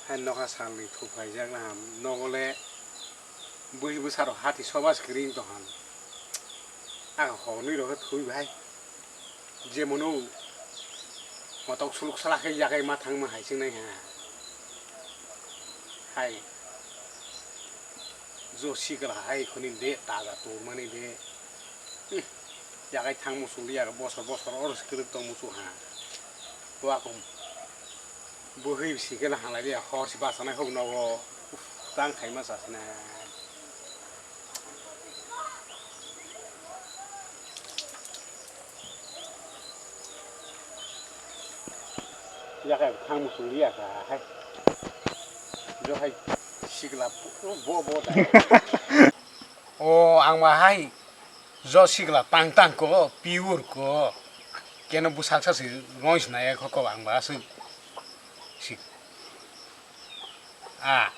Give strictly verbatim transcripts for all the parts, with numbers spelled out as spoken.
Hai nokha salni thuk phaijak na ham, nogo le bui bwsa rok hati soba se kwrwi wng tong ham. Ang hornwi rok khe thwi bai. Jemon o motok suluk sala khe yagai ma thangma hai chwngnai ha. Hai jo sikla hai khoni de taja tormani de. Hmm. Yagai thang muchung liya bosor bosor oro se kwrwk tong muchung ha. Bo akung bwhwi sikla halai liya hor se bachanai hok nogo. Uff, tang khaima chasina. Yakai thang muchung liya ka hai. Jo hai sikla bo bo da. O ang ma hai jo sikla tang tang ko pure ko. Keno bwsak sa se roi sinai kho ko ang ba aswk sik. A.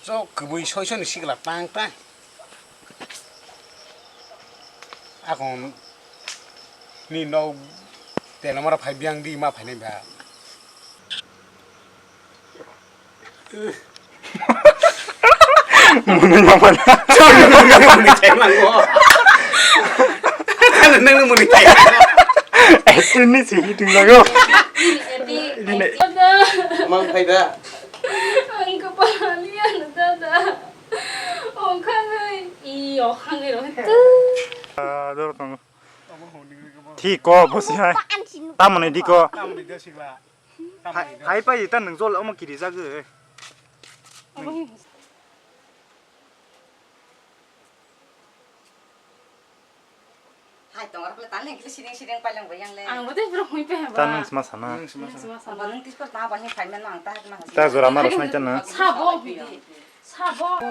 Chok kwbwi soisoni sikla tang tang. Akon ni nok telamara phai biang di ma phainai ba. Mwnwi ma phala. Mwnwi thai mangbo. Nang mwnwi thai. Acting ni sigi tunglago. Mang phai da. Ang kepala lian dada. Ongkhangwi i okhangwi roh tu. Ah, dor tong. Thik ko bosi hai. Tamoni diko. Tamoni de sikla. Hai pai ta nung jol omo kiri jagwi. Hai tong arok le tan leng kili siding siding paileng bai yang le. Ang bote bro hui pe ba. Ta nung sma sana. Nung sma sana. Abo nung tiskor ta ba hin phai men ang ta ma. Ta jora ma rosnai ta na. Sabo bidi. Sabo.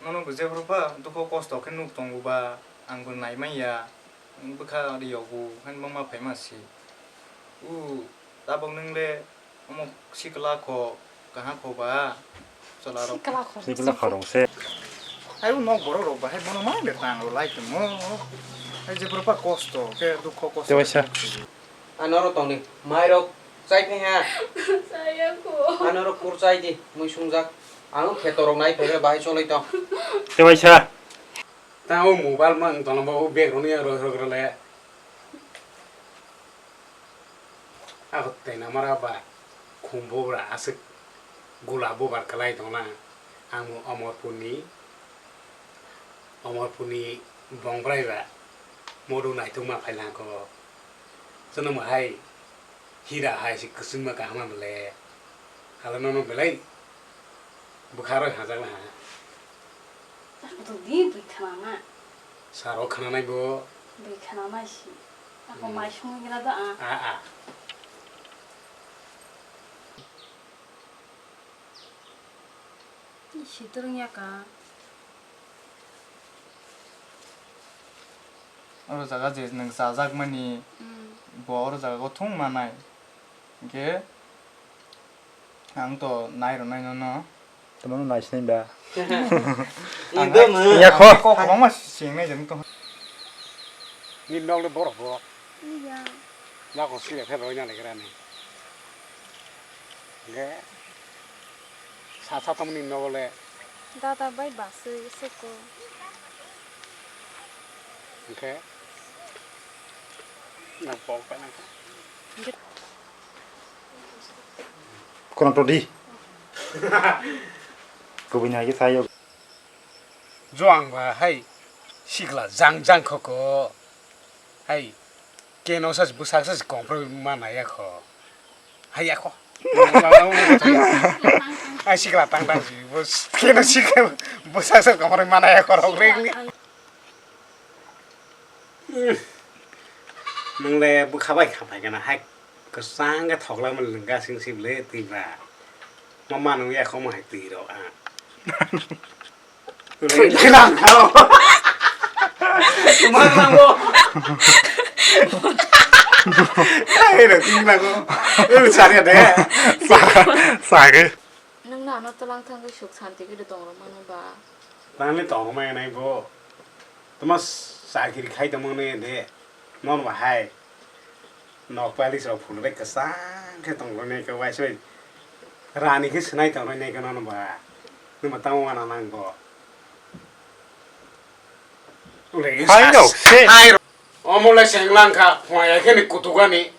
Nono bwjai phuru ba dukho kosto khe nuk tongo ba ang bo nai man ya. Bwkha ri yogo han bangma phai ma si. U tabok nung le. Omo sikla kho, kaha kho ba, chwla rok. Sikla kho. Sikla kho rok se. Ai, o nok borok rok bahai bono ma le tang rw lai tongmo. Ai, je borok ba kosto, khe dukho kosto. Tewaisa. Ano rok tongni, mai rok chai phai ha. Chaya kho. Ano rok kur chai di, mui sungjak. Ang kheto rok nai phai bahai choloi tong. Tewaisa. Ta o mobile mang tongno ba o bag rok ni rok rok le. Ako tei namara ba khum bubra aswk gula bubar kwlai tongna. Ang bo Omorpurni, Omorpurni bongbrai ba modu naithokma phailangkho. Chwngno hai hira hai se kwchwngma kaham le. Hala nono belai bwkha roi hajakna ha. Ako to di bui khana na. Saro khana nai bo. Bui khana nai si. Ako mai sung gira da a. A a. Sitor ya ka. Oro jaga je nang sajak mani bo oro jaga o thung manai. Hingke ang to nai rwnai nono. Tamo no nai sinai ba. Ang Indo mo. Ya kho. Kok kwbangma singnai jeng to. Ni nok le borok bo. Iya. Nako sile phe roi na legra ni. Ge. Sa sa tamo ni nok le. Dada bai basui suko. Hingke. Nang pok pa nang. Kono to di. Kubui na ye sayo. Jo ang ba hai sikla jang jang kho ko. Hai keno sa bwsak sa kongpro ma na ya kho. Hai ya kho. Ai sikla tang tang si bus keno sikla bwsak sa kongpro ma na ya kho rok rek ni. Nung le bwkha bai kha phai gana hai kwchang khe thokla mani nung gasing sib le twi ba. Ma manu ya khomo hai twi rok a. Twi lang kha. Ma ma bo. Hai ro twi lang ko. Ul sari de. Sa sa ge. Nung na ano tlang thang suk santi ke tong ro manu ba. Tangli tongmai nai bo. Tamo chakiri khai tongmani de. Non ba hai. Nok palis rok phulbai kwchang khe tongmani khe waisoi. Rani khe swnai tongnai nai gana no ba. Nwma tamo wana nang bo. Hai no, se. Hai ro. Omo le seng lang kha, phwaya khe ni kutukani.